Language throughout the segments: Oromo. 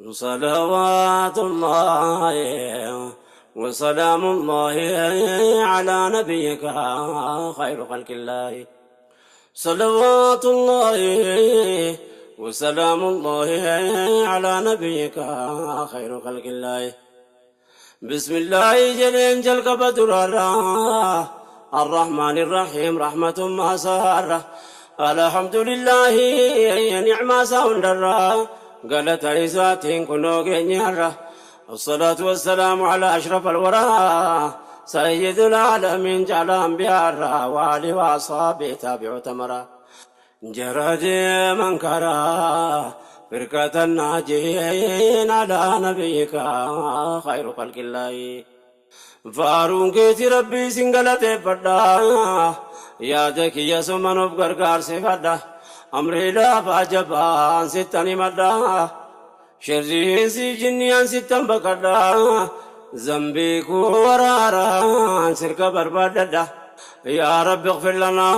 صلوات الله وسلام الله على نبيك خير خلق الله. صلوات الله وسلام الله على نبيك خير خلق الله. بسم الله jedheen jalqaba duraarraa، الرحمن الرحيم رحمة ما سارة. الحمد لله نعمة ساوندرا قالت إساتين كنو كينيارا. الصلاة والسلام على أشرف الورى سيد العالمين جعل أنبياء وآله وأصحابه تابعوا تمرا جرد من كرا فرقة الناجين على نبيك خير خلق الله. Faaruun keeti Rabbii sin galateeffadha, yaada kiyya sumanuuf gargaarsifadha, amrii lafaa jabaan sittan himadha, shirriin si jinniyaan sittan baqadha, zambii koo waraaraan sirka barbaadadha. يا رب اغفر لنا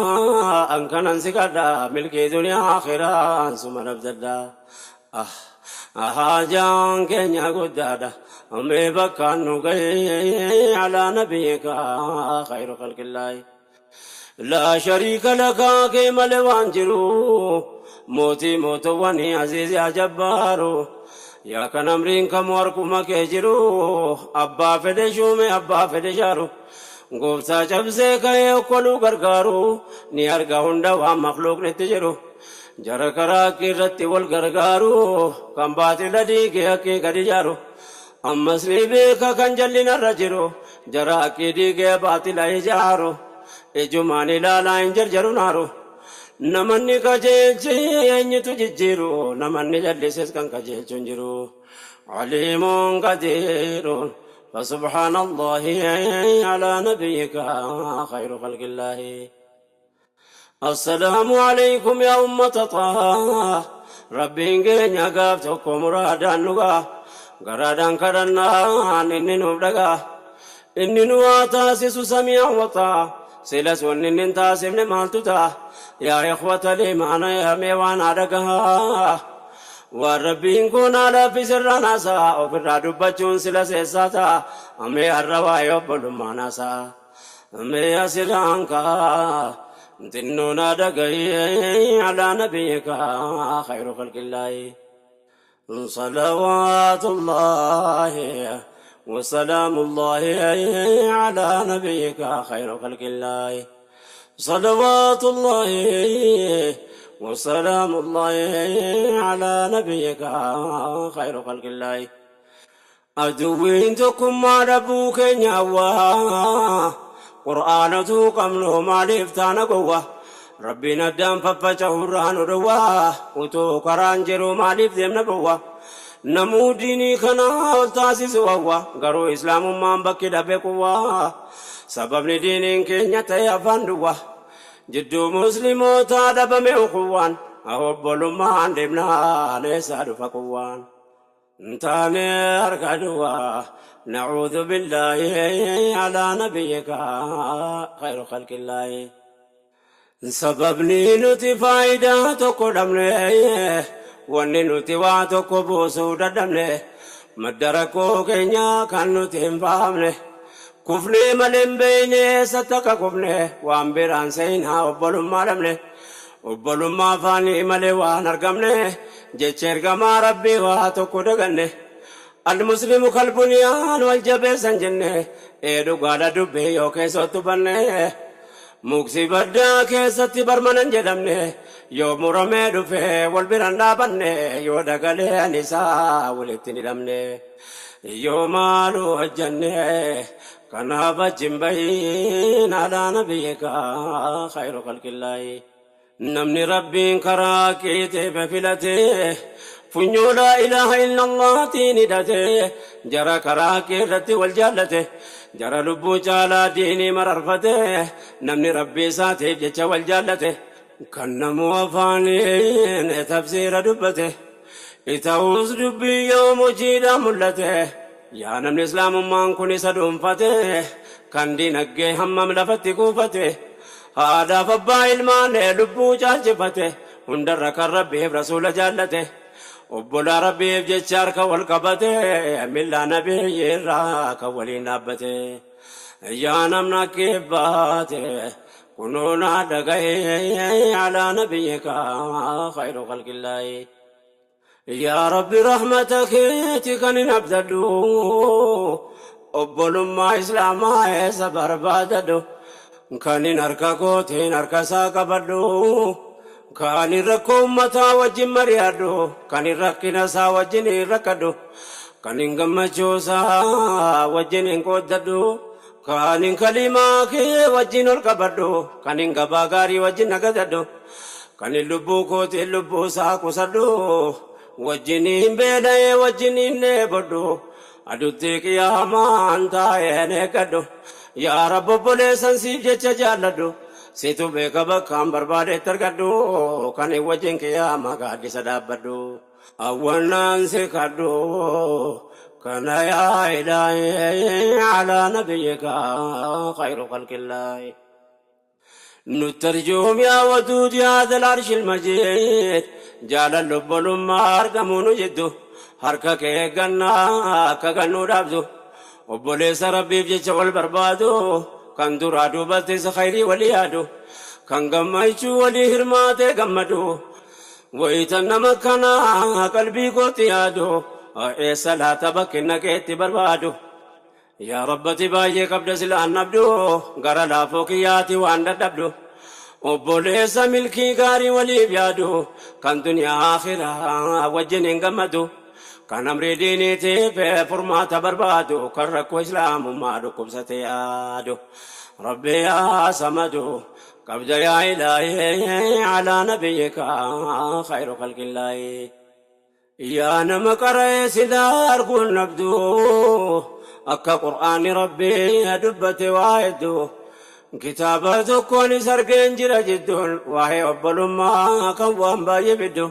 أن كان سكدا ملكي دنيا آخرة ثم نبددا. Haajaan keenya guddaadha, mee bakkaan nu ga'e على نبيك خير خلق الله. لا شريك لك kee malee waan jiru, mootii mootowwanii, aziizi ajabbaaru, yaa kan amriin kamuu harkuma kee jiru, abbaa fedhe shuume, abbaa fedhe shaaru, gooftaa cabsee ka'ee okkoluu gargaaru, ni arga hunda waan makluuqnitti jiru, jara karaa irratti wal gargaaru, kan baatila diigee haqqii gadi jaaru, ammas ni beeka kan jallinarra jiru, jara haqqii diigee baatila ijaaru, ijumaan ilaalaa hin jarjaru naaru. Namanni qajeelche eenyutu jijjiiru? Namanni jallises kan qajeelchu hin jiru. عليم قدير فسبحان الله على نبيك خير خلق الله. السلام عليكم يا أمة طه. Rabbiin keenya gaaf tokko muraadaan dhugaa garaadhaan kadhannaan inni nuuf dhagaa, inni nu haa taasisu سميعا وطاعة. Silas wanni inni hin taasifne maaltu ta'a? يا إخوة الإيمان, yaa mee waan dhagahaa, waan Rabbiin kun haala sirraa naasaa ofirraa dubbachuun sila seessaa ta'a. Amee har'a waa'ee obbolummaa naasaa mee asirraan kaa xinnoo naa dhagayee على نبيك خير خلق الله. صلوات الله وسلام الله على نبيك خير خلق الله. صلوات الله وسلام الله على نبيك خير خلق الله. Aduwwiin tokkummaa dhabuu keenya hawwaa, qur'aanatu qabnu maaliif taana gowwa? Rabbiin addaan faffaca'urraa nu dhowwaa, utuu karaan jiru maaliif deemna bowwa? Namuu diinii kana ol taasisu hawwa, garuu Islaamummaan bakki dhabe quwwaa. Sababni diiniin keenya ta'e afaan duwwa, jidduu Muslimootaa dhabame quwwaan. Obbolummaan deemnaan eessaa dhufa quwwaan? Taane harka duwwaa. نعوذ بالله على نبيك خير خلق الله. Sababni nuti faayidaa tokko dhabne, wanni nuti waa tokko buusuu dadhabne, madda rakkoo keenya kan nuti hin fahamne, kufnee malee hin beeyne eessatti akka kufne, waan biraan seenaa obbolummaa dhabne. Obbolummaa afaanii malee waan argamne, jecha ergamaa Rabbii waa tokko daganne. المسلم كالبنيان wal jabeessan jenne, ee dhugaadha dubbii yoo keessattu banne. Muksi baddaa keessatti barmanan jedhamne, yoo muramee dhufe wal biraan dhaabanne, yoo dagaleen isaa walitti hin hidhamne, yoo maalu hojjanne, kanaaf achi hin bahin على نبيك خير خلق الله. Namni Rabbiin karaa keeteef filate, funyoo لا إله إلا الله tiin hidhate, jara karaa kee irratti wal jaallate, jara lubbuu caalaa diinii mararfate, namni Rabbii isaatiif jecha wal jaallate, kan namuu afaaniin tafsiira dubbate, ita'uus dubbii yoom hojiidhaan mul'ate? Yaa namni Islaamummaan kun isa dhuunfate, kan dinagdee hammam lafatti kuufate, haadhaaf abbaa ilmaan lubbuu caalchifate, hundarra kan Rabbiif Rasuula jaallate. Obbolaa Rabbiif jecha harka wal qabate, millaa nabiyyi irraa kan waliin dhaabbate. Yaa namna kibbaate kunoo naa dhaga'ee alaa nabiyyika khayru khalqillaahi. Yaa Rabbi rahmata keeti kan hin abdadhu, obbolummaa islaamaa eessa barbaadadhu, kan hin harka kootiin harka isaa qabadhu, kan hin rakkoo ummataa wajjin mari'adhu, kan hin rakkina isaa wajjin hin rakkadhu, kan hin gammachuu isaa wajjin hin qooddadhu, kan hin kalimaa kee wajjin ol qabadhu, kan hin gabaa gaarii wajjin nagadadhu, kan hin lubbuu kootiin lubbuu isaa qusadhu, wajjin hin beela'ee wajjin hin dheebodhu, adutti qiyaamaan taa'een eeggadhu. Yaa Rabbi obboleessan siif jecha jaalladhu, situ beeka bakkaan barbaadetti argadhu, kan hin wajjin qiyaamaa gaaddisa dhaabbadhu. Awwannaan si kadhu kana yaa ilaahi alaa nabiyyika khayru khalqillaahi. Nuttarjuum yaa waduud yaa dhal arshil majiid, jaalalli obbolummaa argamuu nu jiddu, harka kee eeggannaa akka gannuu dhaabdu, obboleessa Rabbiif jecha wal barbaadu, kan duraa duubattis khayrii walii yaadu, kan gammachuu walii hirmaatee gammadu. Wayita nama kanaa qalbii kootti yaadu, eessa laata bakki naqeetti barbaadu? Yaa Rabbati baay'ee qabda silaan dhabdu, gara laafoo kiyyaati waan dadhabdu. Obboleessa milkii gaarii waliif yaadu, kan duniyaa akhiraa wajjin hin gammadu, kan amrii diiniitiif furmaata barbaadu, kan rakkoo islaamummaa dhukkubsate yaadu. Rabbi yaa samadu qabda yaa ilaahi alaa nabiyyika khayru khalqillaahi. Yaa nama qara'ee silaa arguun dhabdu, akka qur'aanni Rabbii dubbate waa hedduu, kitaaba tokkoonis argeen jira jidduun waa'ee obbolummaa kan waan baay'ee fiddu.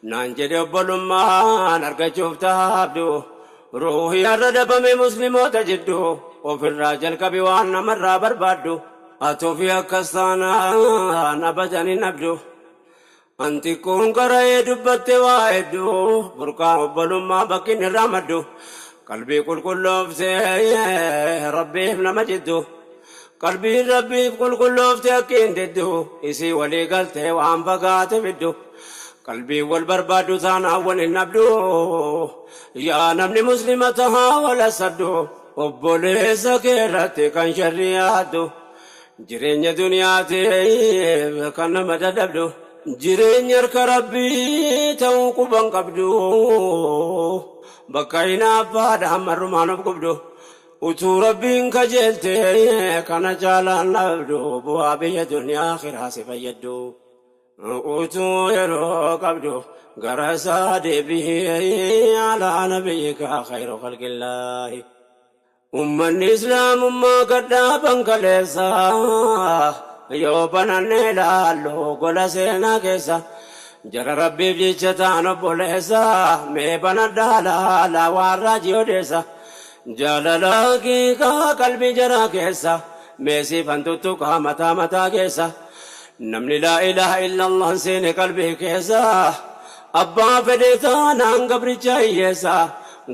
Naan jedhe obbolummaan argachuuf taabdu, ruuhii har'a dhabame muslimoota jiddu, ofirraa jalqabi waan namarraa barbaaddu, ati ofii akkas taanaan abadan hin dhabdu. An xiqqoon qara'ee dubbatte waa hedduu, burqaa obbolummaa bakki inni irraa maddu, qalbii qulqulloofte Rabbiif nama jiddu, qalbiin Rabbiif qulqulloofte akki hin diddu, isii walii galtee waan fagaate fiddu, qalbiin wal barbaaddu taanaan wal hin dhabdu. Yaa namni muslima tahaa wal hasaddu, obboleessa kee irratti kan sharrii yaaddu, jireenya duniyaatiif kan nama dadhabdu, jireenya harka Rabbii ta'uu quban qabdu, bakka hinaaffaadhaan marrumaan of gubdu, utuu Rabbiin kajeelte kana caalaan dhabdu, bu'aa biyya duniyaa akhiraa si fayyaddu, utuu yeroo qabdu gara isaa deebi'ee alaa nabiyyika khayru khalqillaahi. Ummanni islaamummaa gadhaaban kaleessa, yoo bananne ilaallu gola seenaa keessa, jara Rabbiif jecha ta'an obboleessa, mee banadhaa laalaa waan raajii odeessa, jaalala haqiiqaa qalbii jaraa keessa, mee siifan tuttuqaa mataa mataa keessa. Namni laa ilaaha illallah seene qalbii keessa, abbaa fedhe taanaan gabricha hiyyeessa,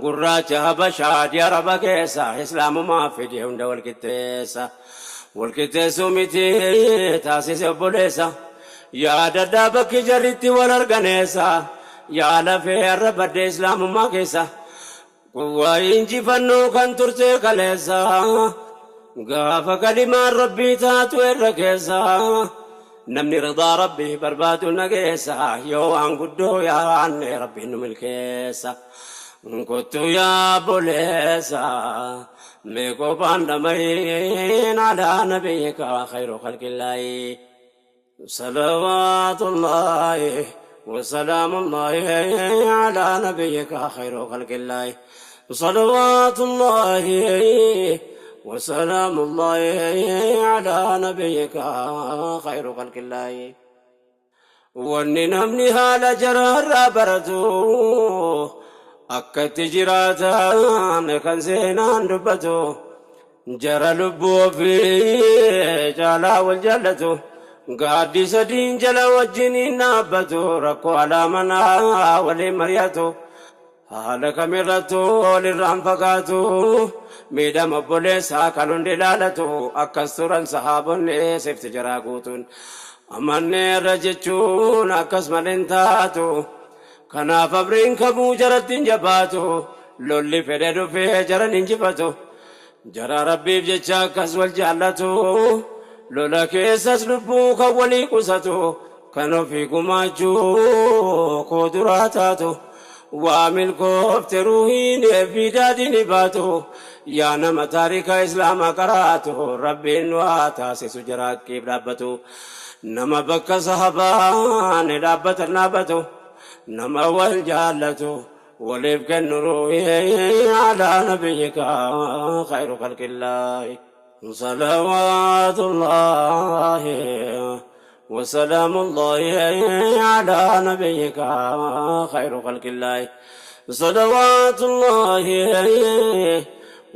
gurraacha habashaa adii araba keessa, islaamumaa fide hunda wal qixxeessa, wal qixxeessuu miti taasise obboleessa. Yaadadhaa bakki jarritti wal arganeessa, yaa lafee har'a badde islaamummaa keessa. Quwwaa injifannoo kan turte kaleessa, gaafa kalimaan Rabbii taatu irra keessa, namni ridaa Rabbii barbaadu nageessa, yoo waan guddoo yaanne Rabbiin nu milkeessa. Kottu yaa obboleessa, mee qophaan dhama'iin alaa nabiyyika khayru khalqillaahi. Salawaatullaahi wasalaamullaahi alaa nabiyyika khayru khalqillaahi. Salawaatullaahi wasalaamullaahi alaa nabiyyika khayru khalqillaahi. Wanni namni haala jaraarraa baratu, akka itti jiraatan kan seenaan dubbatu, jara lubbuu ofii caalaa wal jaallatu. Gaaddisa diin jala wajjiniin dhaabbatu, rakkoo alaa manaa waliin mari'atu. Haala kamirrattuu walirraan fagaatu, miidhama obboleessaa kan hundi ilaalatu. Akkas turan sahaabonni sifti jaraa guutuun. Amanneerra jechuun akkas malee hin taatu. Kanaaf abriin kamuu jaratti hin jabaatu. Lolli fedhe dhufee jaran injifatu. Jara Rabbiif jecha akkas wal jaallatu. Lola keessas lubbuu kan walii qusatu. Kan ofii gumaachuu koo duraa taatu. Waa milkoofte ruuhiin fi daadhiin baatu. Yaa nama taarika Islaamaa qaraatu, Rabbiin nu haa taasisu jara haqqiif dhaabbatu. Nama bakka sahabaan dhaabbatan dhaabbatu. Nama wal jaallatu, waliif kennu ruuhii alaa nabiyyika khayru khalqillaahi. Salawaatullaahi wasalaamullaahi alaa nabiyyika khayru khalqillaahi. Salawaatullaahi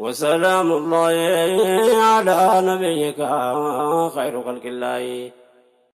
wasalaamullaahi alaa nabiyyika khayru khalqillaahi.